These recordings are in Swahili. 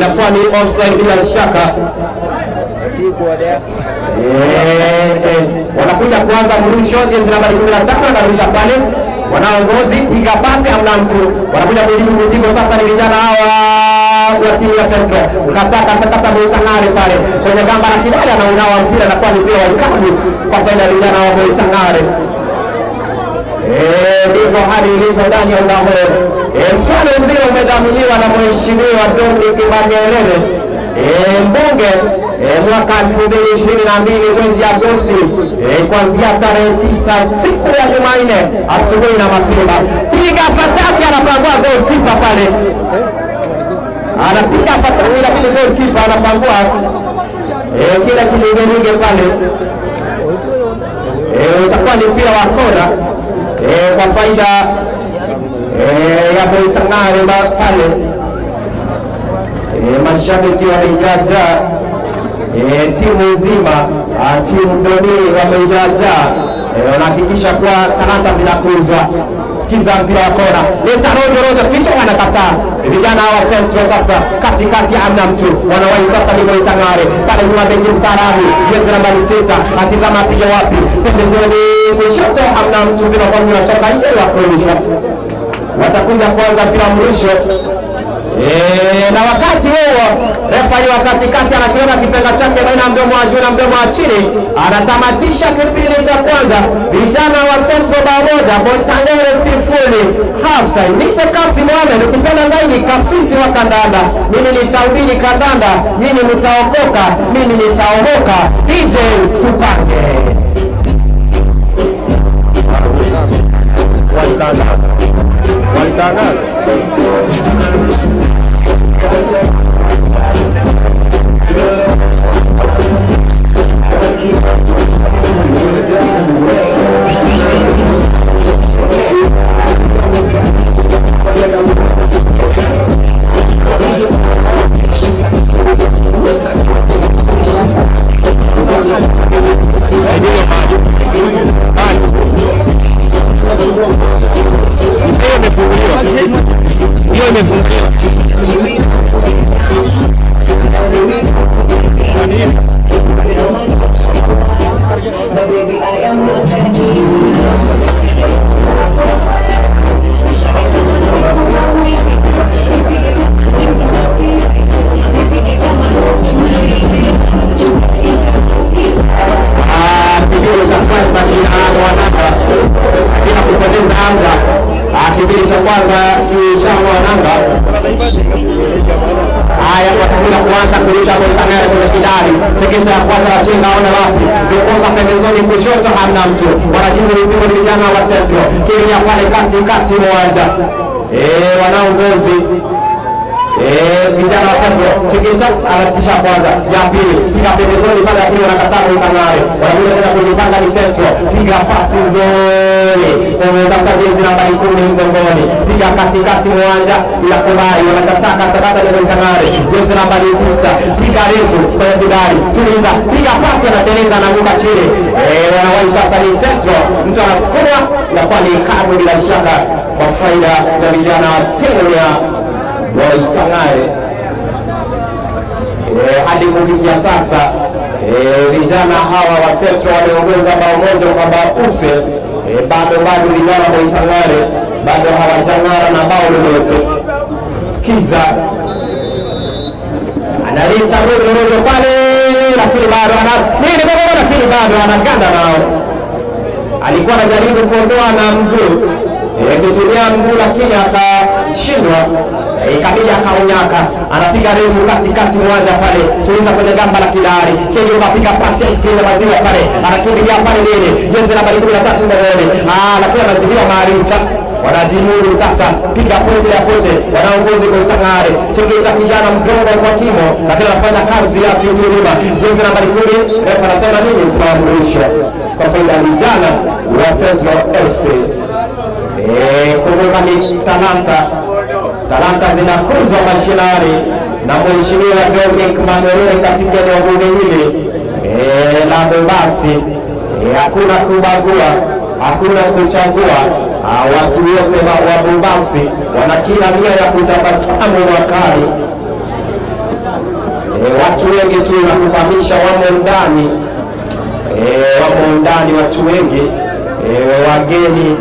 Inakuwa ni offside bila shaka. Wanakuja kuanza mrusho, jezi nambari 15 anarusha pale. Wanaongozi piga pasi, hamna mtu. Wanakuja kujibu mpigo sasa ni vijana hawa wa timu ya Central. Ukataka Boitangare pale kwenye gamba la kidole, anaunawa mpira na kwa ni mpira wa ikabu kwa faida ya vijana wa Boitangare. Ndivyo hali ilivyo ndani ya uga huu. Mchano mzima umedhaminiwa na Mheshimiwa Dominic Manyelele, mbunge mwaka 2022 mwezi Agosti, kuanzia tarehe 9 siku ya Jumanne asubuhi na mapema. Piga fataki, anapangua goalkeeper pale. Anapiga fataki lakini goalkeeper anapangua kile kilingelinge pale. Utakuwa ni mpira wa kona kwa faida ya Boitangare pale. Mashabiki wamejaja, timu nzima, timu Doni wamejaja, wanahakikisha kuwa talanta zinakuzwa. Sikiza mpira wa kona, leta rojo rojo, kichwa wanakataa vijana hawa Central. Sasa katikati hamna mtu, wanawahi sasa ni Boitangare pale nyuma, Benji Msarabu jezi nambari 6 atizama apige wapi, pembezoni kushoto hamna mtu, bila kwa unatoka nje wa kurusha. Watakuja kwanza mpira mrusho. Na wakati huo refa wa katikati anakiona kipenga chake baina mdomo wa juu na mdomo wa chini, anatamatisha kipindi cha kwanza. Vijana wa Central bao 1, Boitangare 0. Half time. Nite Kasi Mohamed, ukipenda zaidi kasisi wa kandanda. Mimi nitahubiri kandanda, nyinyi mtaokoka, mimi nitaokoka. DJ tupange. Walitangaza. Hiyo imefunguliwa. Kipindi cha kwanza kinaanza bila kupoteza anga. Kipindi cha kwanza kishaanza nanga. Haya, watakuja kuanza kurusha Boitangare kwenye kidari. Chekecha ya kwanza ya chini naona wapi? Yukosa pembezoni kushoto, hamna mtu. Wanajibu mpigo vijana wa Central. Kimya pale katikati uwanja. Wanaongozi vijana wa Central. Chekecha anatisha kwanza, ya pili piga pembezoni pale, lakini wanakataa Boitangare. Wanakuja tena kujipanga ni Central. Piga pasi nzuri kumtafuta jezi nambari 10 mgongoni, piga katikati uwanja bila kubali, wanakataa katakata ni Boitangare. Jezi nambari 9 piga refu kwenye kidari, tuliza, piga pasi, anateleza, anaanguka chini. Wanawahi sasa ni Central, mtu anasukuma, inakuwa ni kabu bila shaka kwa faida ya vijana wa timu ya Boitangare. Hadi kufikia sasa vijana hawa wa Central wameongoza bao 1 kwa bao ufe. Bado vijana wa Boitangare bado hawajang'ara na bao lolote. Sikiza, analeta rojo rojo pale, lakini bado lakini bado anaganda nao. Alikuwa anajaribu kuondoa na mguu, kutumia mguu lakini akashindwa. Ikabidi akaunyaka. Anapiga refu katikati uwanja pale, tuliza kwenye gamba la kidari. Kenyo kapiga pasi ya screen ya maziwa pale, anakimbilia pale mbele, jezi nambari 13 mgongoni. Lakini anazidiwa maarifa. Wanajimudu sasa, piga pote ya pote, wanaongozi Boitangare. Chekecha kijana mdogo kwa kimo, lakini anafanya kazi ya kiutuzima. Jezi nambari 10, refa anasema nini? Tunaamrishwa kwa faida vijana wa Central FC. Kumbuka ni talanta. Talanta zinakuzwa mashinani na Mheshimiwa Dominic Manyelele katika eneo bunge hili la Mombasa. Hakuna kubagua, hakuna kuchagua. Watu wote wa Mombasa wana kila nia ya kutabasamu mwakani. Watu wengi tu na kufahamisha wamo ndani. Wamo ndani watu wengi, wageni,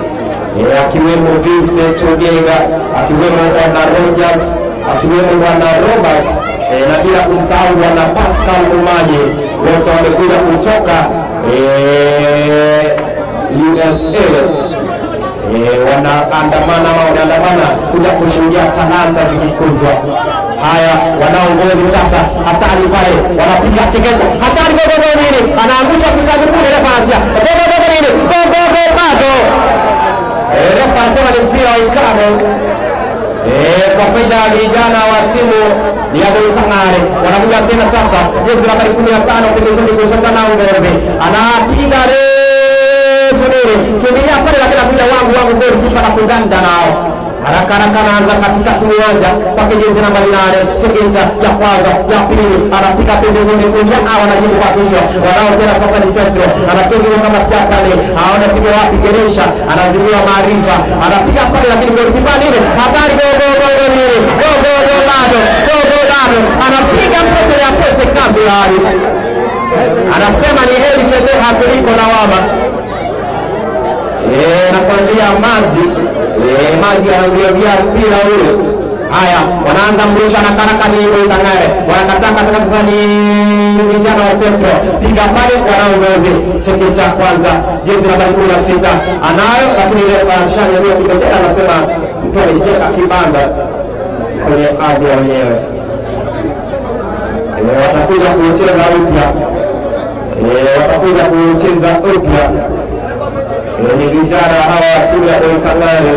akiwemo Vincent Ogenga, akiwemo Bwana Rogers, akiwemo Bwana Robert, na bila kumsahau Bwana Pascal Umaye, wote wamekuja kutoka USA. Wanaandamana wanaandamana kuja kushuhudia talanta zikikuzwa. Haya, wanaongozi sasa, hatari pale, wanapiga chekecha, hatari gogo gogo nini, anaangusha kisanduku, refa anatia gogo gogo nini, gogo gogo bado. Refa anasema ni mpira wa ikabu. Kwa faida ya vijana wa timu ya Boitangare. Wanakuja tena sasa, jezi nambari 15 pembezoni kushoto na ongozi, anapiga refu nini, kimbilia pale, lakini anakuja wangu goli kipa na kuganda nao. Haraka haraka anaanza katikati uwanja kwa jezi nambari 8, chekecha ya kwanza ya pili, anapiga pembezoni kuja au anajibu kwa kichwa. Wanao tena sasa ni Central, anapiga kama pia pale, aone piga wapi Geresha, anazidiwa maarifa, anapiga pale lakini goli kipa nini, hatari go go go go nini, go go go bado, go go bado, anapiga mpote ya pote kabla. Anasema ni heri fedheha kuliko lawama. Nakwambia maji, maji anaziozia mpira ule. Haya, wanaanza mrusha na karaka ni Boitangare. Wanakataa sasa ni vijana wa Central. Piga pale wanaongozi. Cheki cha kwanza, jezi nambari 16 anayo, lakini refa ashanyanyua kibendera, anasema mtu alijeka kibanda kwenye ardhi ya wenyewe. Watakuja kucheza upya. Watakuja kucheza upya. Ni vijana hawa wa timu ya Boitangare.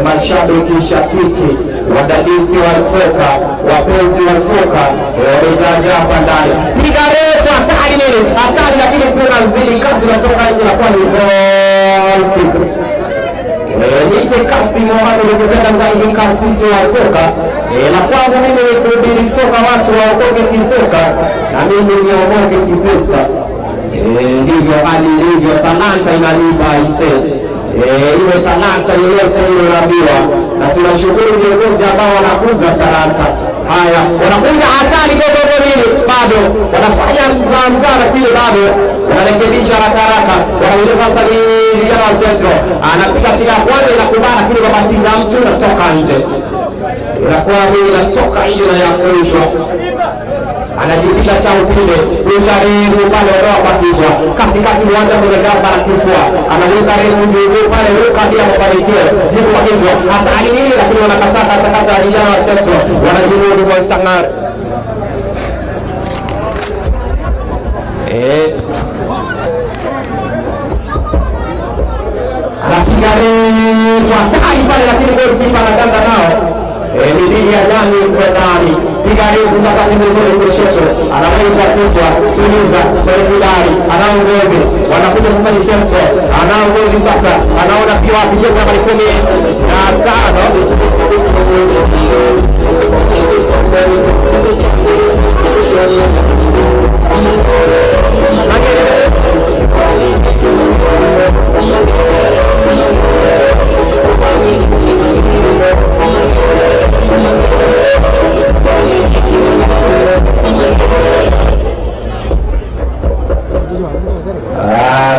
Mashabiki shakiki, wadadisi wa soka, wapenzi wa soka wamejaa hapa ndani. Piga refu hatari nini? Hatari, lakini kuna zili kasi inatoka nje na kwa ni goal kick. Niite kasi Mohamed ukipenda zaidi kasisi wa soka. Na kwangu mimi ni kuhubiri soka, watu waokoke kisoka na mimi niomoke kipesa. Ndivyo hali ilivyo, talanta inalipa aise. Iwe talanta yoyote iliyoambiwa, na tunashukuru viongozi ambao wanakuza talanta. Haya, wanakuja hatari gogo nini, bado wanafanya mzaa lakini bado wanarekebisha haraka haraka. Wanakuja sasa ni vijana wa Central, anapiga chini ya kwanza inakubana, lakini babatiza mtu natoka nje, inakuwa mimi natoka nje na yakurushwa. Anajipiga cha upinde, rusha refu pale roa kwa kichwa, katikati uwanja kwenye gamba la kifua, anaruka refu juu pale, ruka bila mafanikio, jibu kwa kichwa, hatari nini, lakini wanakataa katakata vijana wa Central, wanajibu Boitangare. Anapiga refu hatari pale, lakini golikipa anaganda nao. Midili ya jani kwa ndani, piga refu sasa pembezoni kushoto, anaweka kichwa, tuliza kwenye kidari, anaongozi. Wanakuja sasa ni Central, anaongozi sasa, anaona pia wapi jezi nambari 15.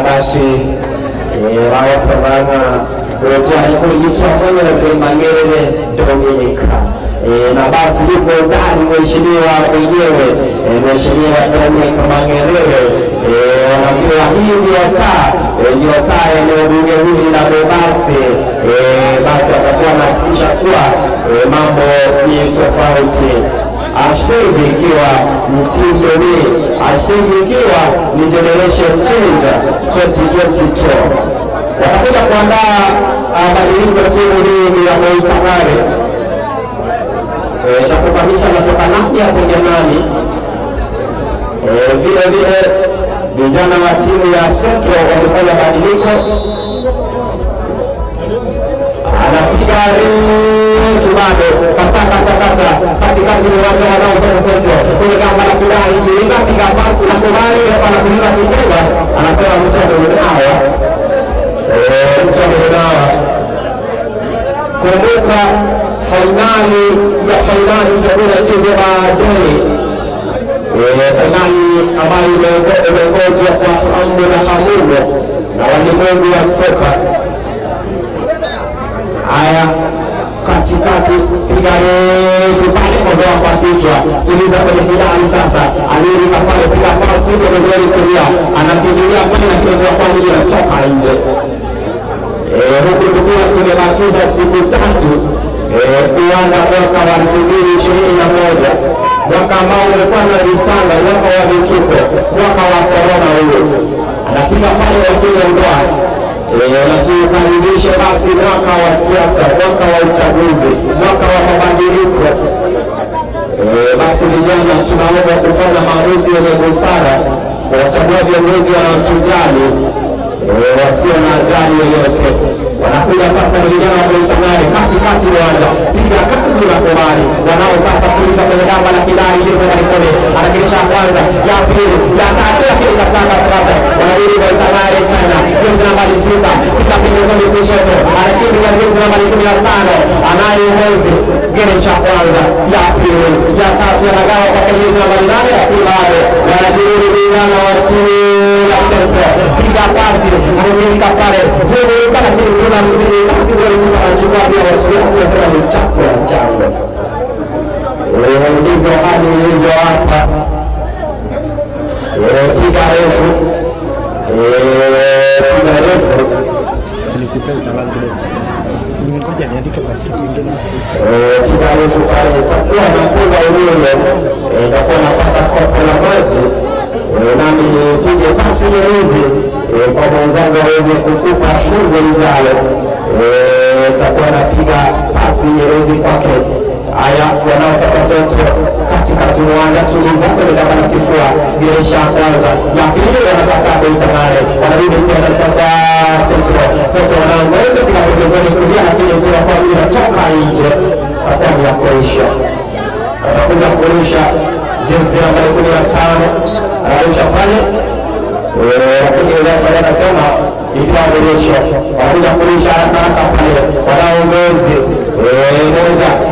Basi wawatavana Mangere Dominika. Na basi yuko ndani mheshimiwa mwenyewe, mheshimiwa Dominic Mangerere. Wanaambiwa hii ndio taa, ndio taa eneo bunge hili la Bobasi. Basi atakuwa anahakikisha kuwa mambo ni tofauti. Hashtag ikiwa ni Team Domi, hashtag ikiwa ni Generation Change 2022. Watakuja kuandaa mabadiliko timu hii ya Boitangare. Na kufahamisha natoka nani atenge nani. Vile vile vijana wa timu ya Central wamefanya badiliko. Anapiga refu bado, kata kata kata, katikati uwanja wanao sasa Central. Kwenye gamba la kidari, tuliza piga pasi na kubali, refa anapuliza kipenga, anasema mtu amenawa. Mtu amenawa. Kumbuka fainali Fainali ya fainali itakuwa inachezwa baadaye. Fainali ambayo imeongozwa kwa hamu na hamumo na walimwengu wa soka. Haya, katikati piga refu pale, ondoa kwa kichwa, tuliza kwenye kidari sasa, alirika pale, piga pasi pembezoni kulia, anakimbilia pale, lakini kwa kwani inatoka nje. Huku tukiwa tumebakiza siku 3 kuanza mwaka wa 2021, mwaka ambao umekuwa na visanga, mwaka wa vituko, mwaka wa corona. Huyo anapiga pale, lakini ondoa. Tukaribishe basi mwaka wa siasa, mwaka wa uchaguzi, mwaka wa mabadiliko. Basi vijana tunaomba kufanya maamuzi yenye busara, kuwachagua viongozi wanaotujali, wasio na ajali yoyote. Wanakuja sasa ni vijana wa Koitang'are katikati uwanja, piga kazi na kubali. Wanao sasa kuuliza kwenye gamba la kidari, jezi ya Likoni, anakilisha kwanza, ya pili, ya tatu, lakini kataka kataka. Wanarudi Koitang'are tena, jezi nambari 6, piga pembezoni kushoto, anakimbia jezi nambari 15, anaye uongozi, geresha kwanza, ya pili, ya tatu, anagawa kwa jezi nambari 8, lakini bado wanajirudi vijana wa timu ya Central, piga pasi, anamilika pale, vuruga, lakini kuna mzee kazi kwa mtu anachukua bila wasiwasi, anasema ni chapo ya chango. Ndivyo hali ilivyo hapa. Piga refu, piga refu. Sinikupea utangazo kidogo. Ngoja niandike basi kitu kingine. Piga refu pale itakuwa na kula ulio, itakuwa napata kopo la maji. Nami nipige pasi nyerezi kwa mwenzangu aweze kukupa fungu lijalo. Itakuwa napiga pasi nyerezi kwake. Haya, wanao sasa Central katikati uwanja, tuliza kwenye gamba la kifua, geresha kwanza, ya pili wanapata Koitang'are, wanarudi tena sasa Central. Central wanaongoza bila pembezoni kulia, lakini mpira kwa inatoka nje, kwa ni ya kurusha. Wanakuja kurusha jezi nambari 15, anarusha pale, lakini refa anasema itaboreshwa. Wanakuja kurusha haraka haraka pale, wanaongozi 1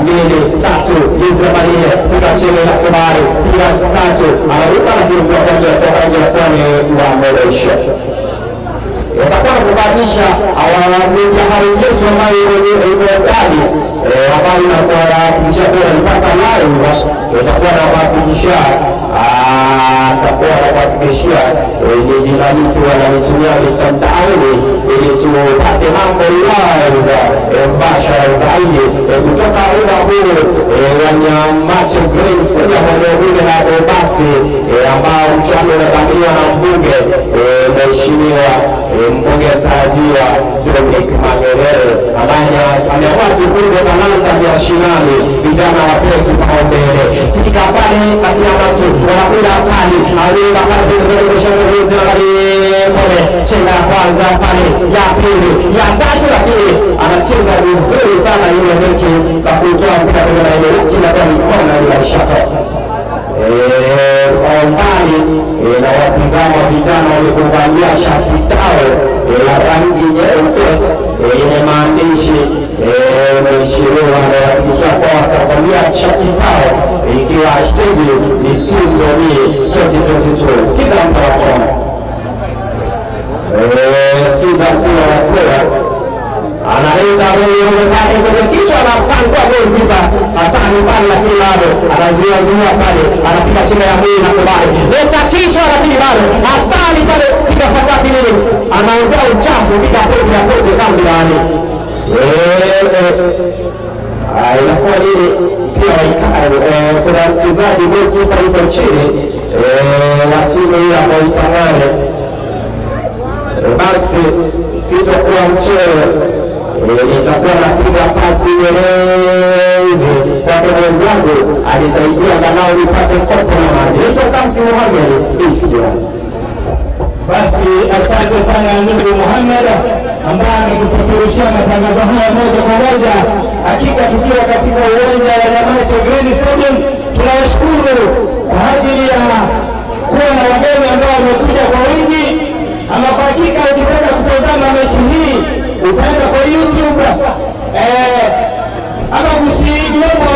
2 3, jezi nambari 4, piga chini ya kubali, piga tatu, anaruka lakini kwa kwani atoka nje, kwa ni wa mrejesho. Itakuwa kufahamisha media house yetu ambayo iko ndani, ambayo inakuwa inahakikisha kuwa inapata live, itakuwa na kuhakikisha atakuwa anakuhakikishia ni jina lipi wanalitumia mitandaoni ili tupate mambo live mbashara zaidi kutoka uga huu wa Nyamache Green Stadium, eneo bunge la Bobasi, ambao mchuano unadhaminiwa na mbunge mheshimiwa mbunge mtarajiwa Dominic Mang'erere, ambaye ameamua tukuze talanta ya shinani, vijana wapewe kipaumbele. Kika pale akina watu wanakuja hatari, alienda pale pembezoni kushoto, jezi nambari 10, chenga kwanza pale, ya pili, ya tatu, lakini anacheza vizuri sana ile beki na kutoa mpira kwenye laini, lakini kwa mikono bila shaka. Kwa umbali na watizama vijana waliovalia shati tao la rangi nyeupe yenye maandishi mheshimiwa, anahakikisha kwa watavalia shati tao ikiwa hashtag ni Team Domi 2022. Sikiza mpira wa kona. Sikiza mpira wa kona. Analeta goli pale kwenye kichwa, anapangua golikipa hatari pale, lakini bado anazuia zuia pale, anapiga chini ya mwili na kubali, leta kichwa, lakini bado hatari pale, piga fataki nini, anaondoa uchafu, piga poti ya poti kambi ndani. Inakuwa nini pia kuna mchezaji golikipa yuko chini wa timu hii ya Koitang'are. Basi sitokuwa mchoyo, nitakuwa napiga pasi nyerezi kwake mwenzangu alisaidia angalau nipate kopo la maji. Naitwa Kasim Mohamed Isya. Basi asante sana ndugu Mohamed ambaye ametupeperushia matangazo haya moja kwa moja. Hakika tukiwa katika uwanja wa Nyamache Green Stadium, tunawashukuru kwa ajili ya kuwa na wageni ambao wamekuja kwa wingi. Ama kwa hakika ukitaka kutazama mechi hii utaenda kwa YouTube ama Gusii Global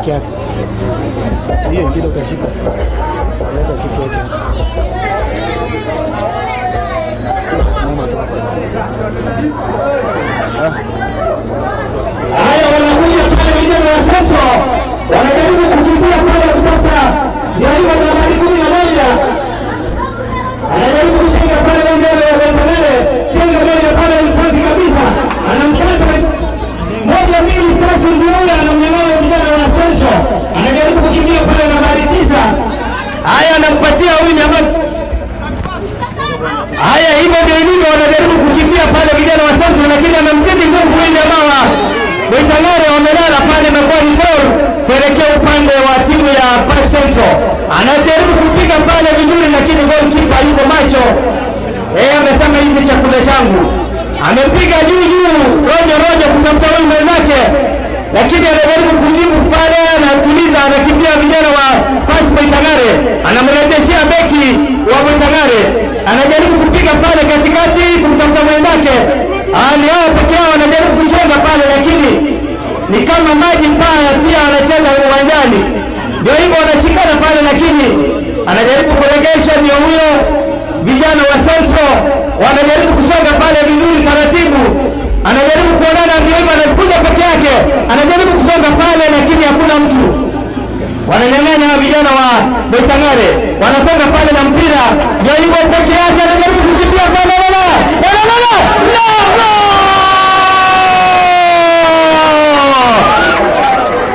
Peke yake. Hiyo ingine utashika. Leta kitu yake hapa. Simama tu hapa. Haya, wanakuja pale vijana wa Central. Wanajaribu kukimbia pale kutafuta ndio nambari 11. Anajaribu kuchenga pale vijana wa Tanzania. Chenga moja pale safi kabisa. Anamkata 1 2 3 ndio yule anamnyang'anya vijana wa Central. Anajaribu kukimbia pale nambari 9. Haya, anampatia huyu jamaa. Haya, hivyo ndio ilivyo, wanajaribu kukimbia pale vijana wa Central, lakini amemzidi nguvu huyu jamaa wa Mwitangare. Wamelala pale na kwa ni foul kuelekea upande wa timu ya Pass Central. Anajaribu kupiga pale vizuri, lakini goalkeeper yuko macho. Amesema hivi chakula changu. Amepiga juu juu rojo rojo kutafuta huyu mwenzake, lakini anajaribu kujibu pale, anatuliza, anakimbia vijana wa Pass Mwitangare. Anamrejeshea beki wa Mwitangare. Anajaribu kupiga pale katikati kumtafuta mwenzake. Ni hao peke yao wanajaribu kucheza pale, lakini ni kama maji paya pia anacheza uwanjani. Ndio hivyo wanashikana pale, lakini anajaribu kuregesha, ndio huyo vijana wa Central wanajaribu kusonga pale vizuri taratibu. Anajaribu kuonana, ndio hivyo anakuja peke yake. Anajaribu kusonga pale, lakini hakuna mtu. Wananyang'anya vijana wa Mwitangare. Wanasonga pale na mpira. Ndio hivyo peke yake anajaribu kukimbia pale, la la la la la.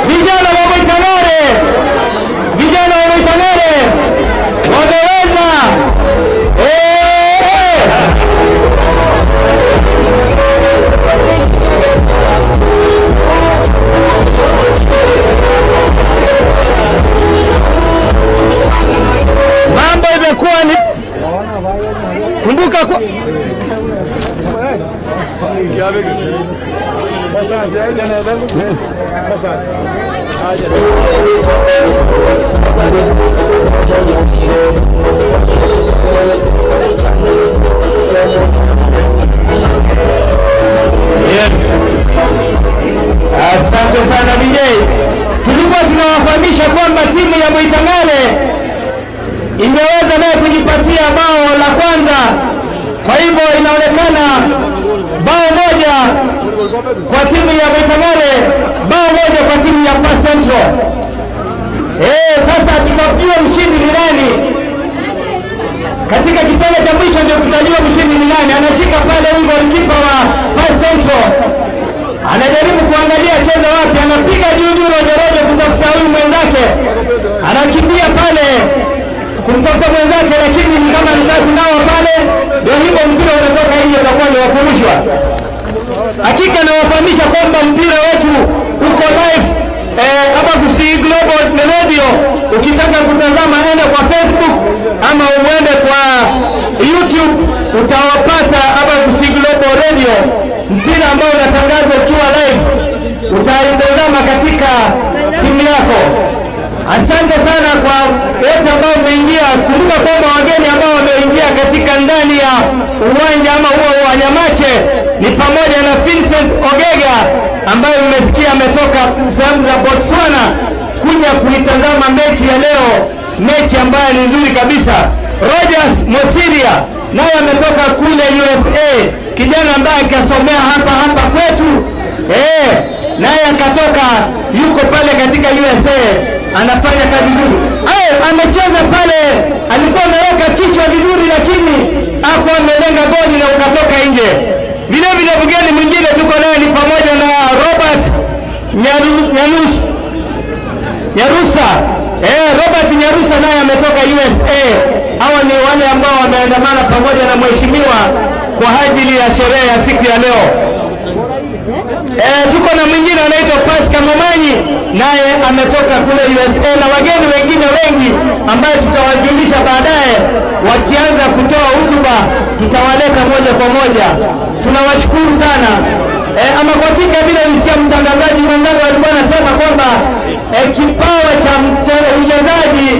Vijana wa Mwitangare, vijana wa Mwitangare wameweza. Mambo imekuwa ni kumbuka kwa Yes. Asante sana DJ. Tulikuwa tunawafahamisha kwamba timu ya Mwitangare imeweza naye kujipatia bao la kwanza. Kwa hivyo inaonekana bao moja kwa timu ya Mwitangare, bao moja kwa timu ya Pass Central. Sasa tutajua mshindi ni nani. Katika kipindi cha mwisho ndio tutajua mshindi ni nani. Anashika pale huyu goalkeeper wa Pass Central. Anajaribu kuangalia cheza wapi, anapiga juu juu rojo rojo kutafuta huyu mwenzake. Anakimbia pale kumtafuta mwenzake, lakini ni kama anataka kunawa pale. Ndio hivyo mpira unatoka nje, utakuwa ni wakurushwa. Hakika nawafahamisha kwamba mpira wetu uko live hapa Kisii Global Radio. Ukitaka kutazama enda kwa Facebook ama uende kwa YouTube, utawapata hapa Kisii Global Radio. Mpira ambao unatangazwa ukiwa live utaitazama katika simu yako. Asante sana kwa wote ambao mmeingia. Kumbuka kwamba wageni ambao wameingia katika ndani ya uwanja ama huo wa Nyamache ni pamoja na Vincent Ogega ambaye mmesikia ametoka sehemu za Botswana kuja kuitazama mechi ya leo, mechi ambayo ni nzuri kabisa. Rogers Mosiria naye ametoka kule USA, kijana ambaye akasomea hapa hapa kwetu. Naye akatoka yuko pale katika USA anafanya kazi nzuri. Amecheza pale, alikuwa ameweka kichwa vizuri, lakini hakuwa amelenga goli na ukatoka nje. Vile vile mgeni mwingine tuko naye ni pamoja na Robert Nyarusa. Robert Nyarusa naye ametoka USA. Hawa ni wale ambao wameandamana pamoja na mheshimiwa kwa ajili ya sherehe ya siku ya leo. Tuko na mwingine anaitwa Pascal Momanyi, naye ametoka kule USA, na wageni wengine wengi ambaye tutawajulisha baadaye. Wakianza kutoa hotuba tutawaleta moja kwa moja. Tunawashukuru sana. Ama kwa hakika vile nisikia mtangazaji mwenzangu alikuwa anasema kwamba kipawa cha mchezaji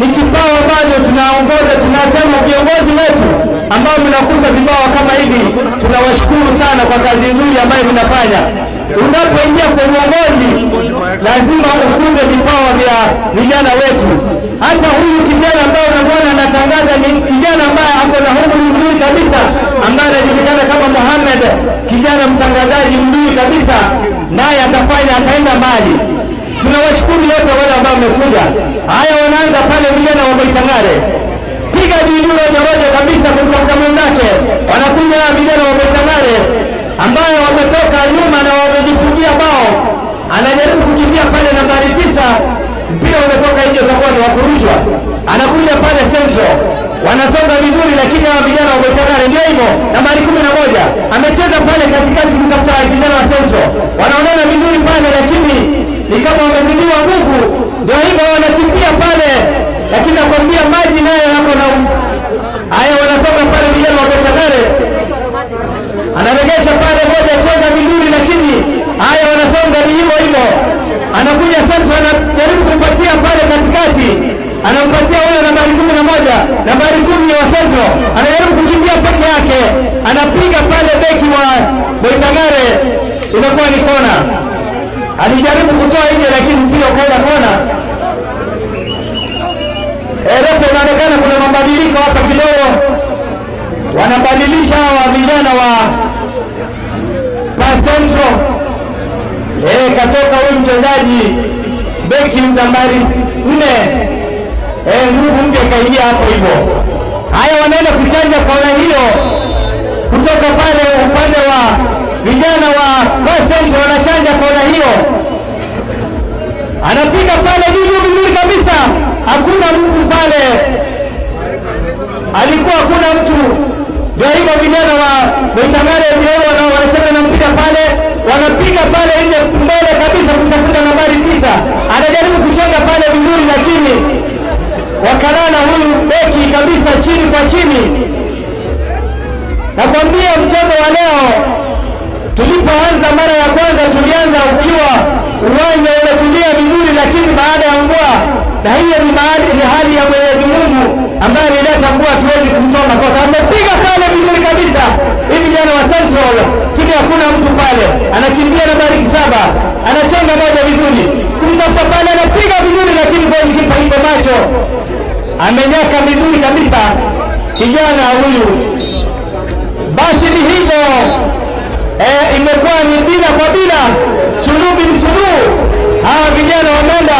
ni kipawa bado tunaongoza, tunasema viongozi wetu ambao mnakuza vipawa kama hivi, tunawashukuru sana kwa kazi nzuri ambayo mnafanya. Unapoingia kwenye uongozi lazima ukuze vipawa vya vijana wetu. Hata huyu kijana ambaye unamwona anatangaza ni kijana ambaye ako na umri mzuri kabisa, ambaye anajulikana kama Mohamed, kijana mtangazaji mzuri kabisa, naye atafanya, ataenda mbali. Tunawashukuru wote wale ambao wamekuja. Haya, wanaanza pale vijana wa Boitangare, piga juu roja roja kabisa kumtoka mwenzake. Wanakuja vijana wa Boitangare ambaye wametoka nyuma na wamejifungia bao. Anajaribu kukimbia pale nambari 9, mpira umetoka nje, utakuwa ni wa kurushwa. Anakuja pale Central, wanasonga vizuri, lakini hawa vijana wa Boitangare ndio hivyo. Nambari 11 amecheza pale katikati kumtafuta vijana wa Central, wanaonana vizuri pale, lakini ni kama wamezidiwa nguvu, ndio hivyo wanakimbia pale, lakini nakwambia maji nayo hapo na haya. Wanasonga pale vijana wa Boitangare, anaregesha pale moja, cheza vizuri, lakini haya wanasonga ni hivyo hivyo. Anakuja Central, anajaribu kumpatia pale katikati, anampatia huyo nambari 11, nambari 10 wa Central, anajaribu kukimbia peke yake, anapiga pale beki wa Boitangare, inakuwa ni kona. Alijaribu kutoa nje, lakini mpira ukaenda kona. Refa, inaonekana kuna mabadiliko hapa kidogo, wanabadilisha hawa vijana wa Central. Katoka huyu mchezaji beki nambari 4, nguvu mpya kaingia hapo hivyo. Haya, wanaenda kuchanja kona hiyo kutoka pale upande wa vijana wa Central, wanachanja kona hiyo. Anapiga pale juu vizuri kabisa, hakuna mtu pale, alikuwa hakuna mtu. Ndio hivyo vijana wa Boitangare ndio wanacheza na mpira pale, wanapiga pale nje mbele kabisa kumtafuta nambari 9. Anajaribu kuchenga pale vizuri, lakini wakalala huyu beki kabisa chini kwa chini. Nakwambia mchezo wa leo tulipoanza mara ya kwanza tulianza ukiwa uwanja umetulia vizuri, lakini baada ya mvua, na hiyo ni hali ya Mwenyezi Mungu ambaye alileta mvua, tuwezi kumtoa makosa. Amepiga pale vizuri kabisa hivi vijana wa Central, lakini hakuna mtu pale. Anakimbia nambari 7, anachenga moja vizuri kumtafuta pale, anapiga vizuri, lakini golikipa yuko macho, amenyaka vizuri kabisa kijana huyu. Basi ni hivyo, imekuwa ni bila kwa bila, suluhu bin suluhu. Hawa vijana wameenda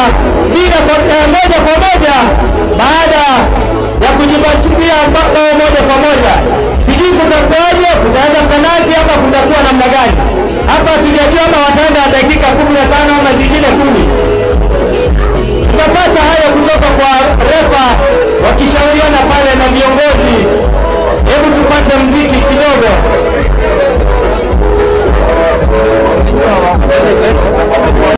bila kwa moja kwa moja baada ya kujipatia bao moja kwa moja. Sijui kutakuwaje, kutaenda penalti ama kutakuwa namna gani. Hapa hatujajua ama wataenda dakika 15